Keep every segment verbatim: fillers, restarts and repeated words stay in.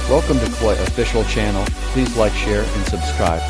Welcome to Khlei Official Channel. Please like, share, and subscribe.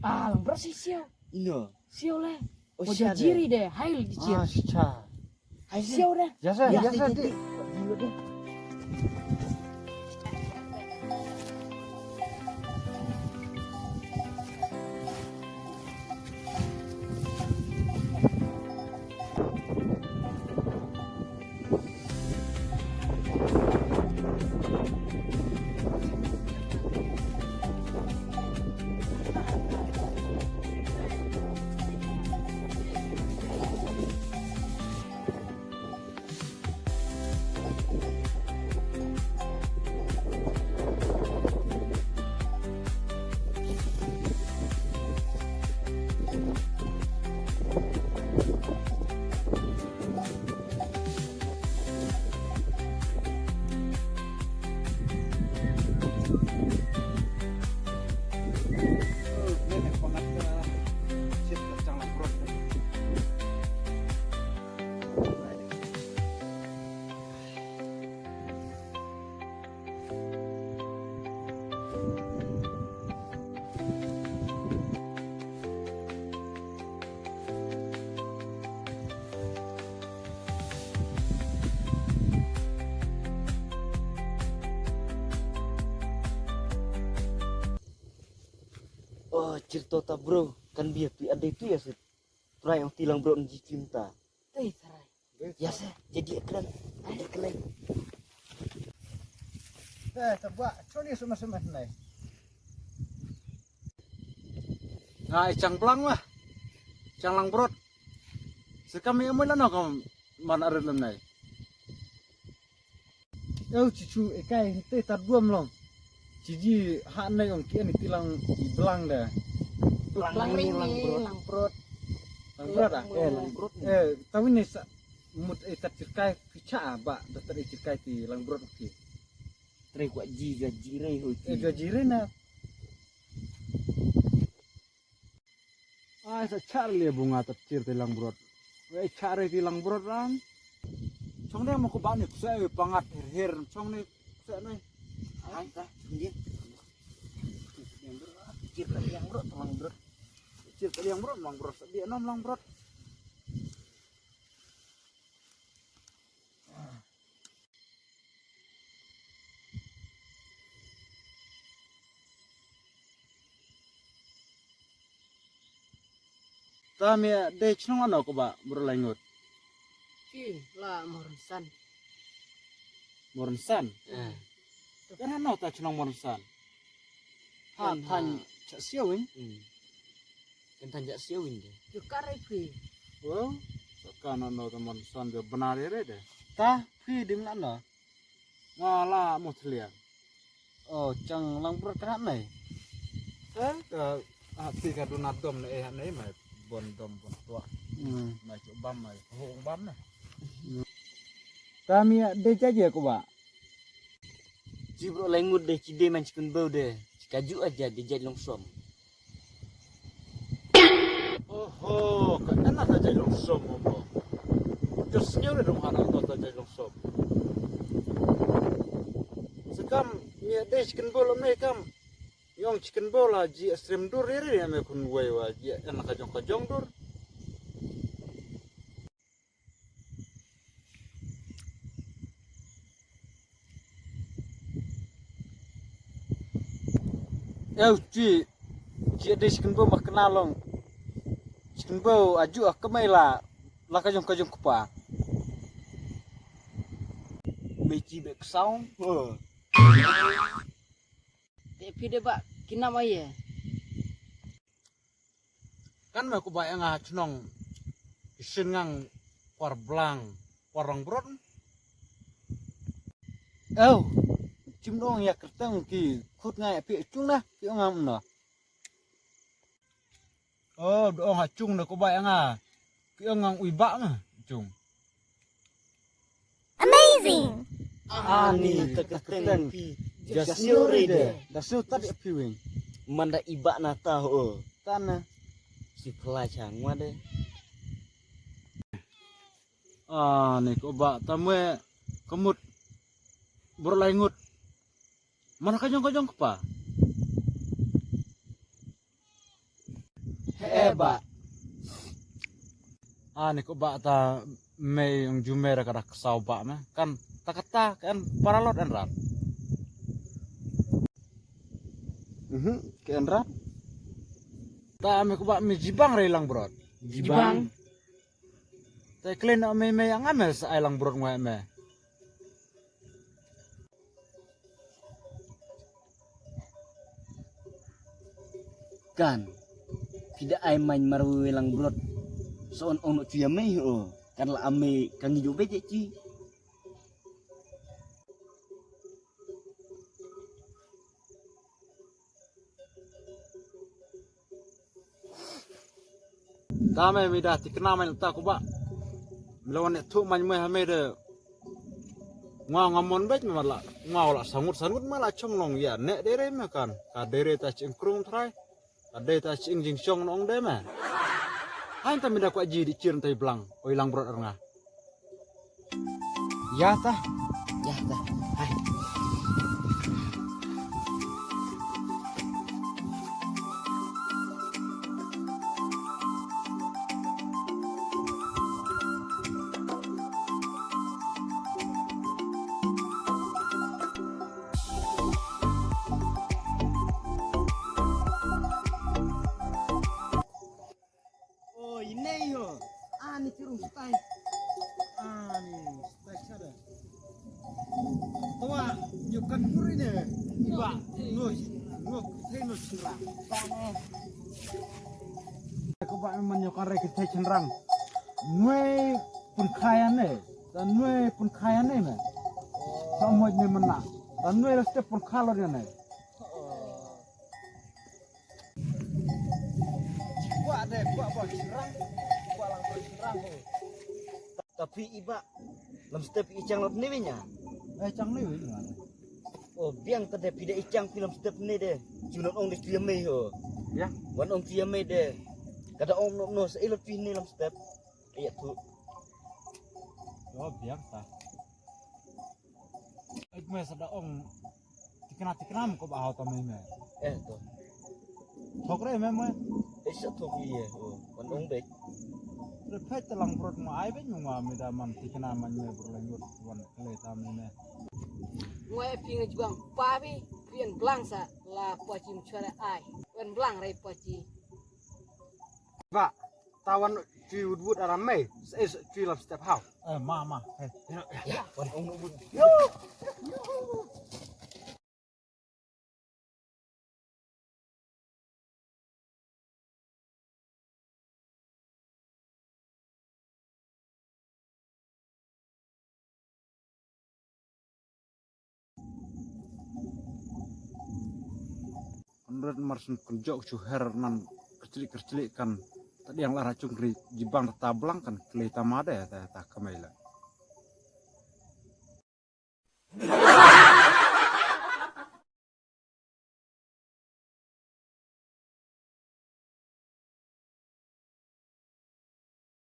Ah, lang bro, si siaw. Ino. Siaw le. Oh, siaw de. Jiri de, hai le jiri. Ah, siaw. Hai siaw de. Ya sa, ya sa, ya sa, di. Di. Oh, jir to ta bro, kan bia phi adei tu ya sut. Trai ong ti lang bro nji klim ta. Tei trai. Ya se, jadi eklen. Jadi eklen. Eh, ta bua, choni suma suma nai. Nga i chang blang wah. Chang lang brot. Sekam i amoi lano kam man arit lem nai. Eu chichu ekai te ta duam long. Chiji ha nai ong kian ti lang i blang da. Blang ni lang brot. Lang brot. Lang brot ah? Eh, lang brot ni. Eh, tawin ni sa mut e tat chirkai ki cha ba da tat e chirkai ti lang brot ki. Tre kwa ji ga ji rei hoi ki. Eh, ga ji rei na. Ai sa char le bunga tat chir ti lang brot. Wei char ti lang brot ran. Chong ne mo ko ba ni kse pangat her her chong ne kse ne. Ai ta chong dia. Chir ti lang brot lang brot. Chir ti lang brot lang brot. Sa dia nom lang brot. Ta mi dei chnong ano ko ba bro lai ngut. Chi la Moronsan. Moronsan. Eh. Kan ano ta chnong Moronsan. Ha than cha siawin. Hmm. Kan than cha siawin de. Yo kare phi. Wo. Sa kan ano ta Moronsan de benar ya de. Ta phi dim la ano. Nga la mo thliang. Oh, chang lang brot ka nai. Eh, ka hati ka duna dom ne eh ne mai bon dom bon tua. Hmm. Mai chu bam mai ho bam na. Hmm. Kami de cha je ko ba. Ji bro lai ngut de chi de man chi kun bau de. Chi ka ju aja de jai long som. Oho, ka ana ta jai long som mo. Ka sñiaw re dong hana ta jai long som. Sekam, ni de chicken bowl me kam. Yong chicken bowl la ji stream dur re re me kun wei wa ji ana ka jong ka jong dur. Eu chi, chi de chicken bowl ma kena long. Chin bo aju ah ka mei la la ka jong ka jong kpa. Mei chi be ksau. Te phi de ba kinam aye. Kan me ku ba ïa nga chnong. Isin ngang kwar blang kwar rong brot. Oh, chim dong ïa kerteng ki khut ngai phi chung na phi ngam no. Oh, dong ha chung da ko ba ïa nga. Ki ong ngang ui ba ma chung. Amazing. Ani ta ka teng pi. Just sure de. Da su ta de pi wing. Manda i ba na ta ho. Ta na. Si pla cha ngwa de. Ani ko ba ta mwe kemut. Berlai ngut. Mana ka jong ka jong kpa. He ba. Ani ko ba ta mei ong jumer ka dak saw ba me kan ta kata kan paralot an rat. Mhm, ke an rat. Ta me ko ba me jibang rei lang brot. Jibang. Te klen me me ang ame sa ai lang brot ngwe me. Kan. Pida ai main marwe lang brot. Son on tu ya me ho. Kan la ame kan ngi jo be je chi. Ta me mi da tikna me ta ku ba. Mi lawan ne tu man me ha me de. Ngwa ngwa mon bet me la ngwa la sangut sangut me la chong long ya ne dere me kan ka dere ta ching krung trai. Ka dere ta ching jing chong nong de me. Hai ta mi da kwa ji di chir tai blang oi lang brot nga. Ya ta. Ya ta. Hai. Oh, ine yo. Ani kirung stai. Ani stai chada. Tawa, yo kan puri ne. Iba, no, no, te no chira. Ko ba man yo kan re ke te chenrang. Nwe pun kaya ne. Dan nwe pun kaya ne me. Sa mo ne mana. Dan nwe reste pun kalo ne. Kwah de, kwah ba chirang, kwah lang ba chirang ho. Tapi iba, lam step i chang lot ni winya. Eh, chang ni winya. Oh, biang ta de pida i chang pi lam step ni de. Junot ong de tiam mei ho. Ya. Wan ong tiam mei de. Kada ong no no sa ilot pi ni lam step. Iya tu. Oh, biang ta. Ek me sa da ong tikna tikna ko ba hau ta me me. Eh to. Thok re me me. Eh sa thok ye. Oh, kon ong bek. Re phet ta lang prot mo ai bek mo me da man tikna man me bro lang yut wan kle ta me me. Mo e ping juang pa bi pien blang sa la pa chim chwara ai. Wen blang re pa chi. Ba. Tawan chui wut wut aram mei. Sa sa chui lam step hau. Eh, ma ma. Eh. Ya, wan ong wut. Kan ret mar sum kan jok chu her nan kecil kecil kan tadi yang lara chung ri jibang ta blang kan kle ta made ta ta kamai la.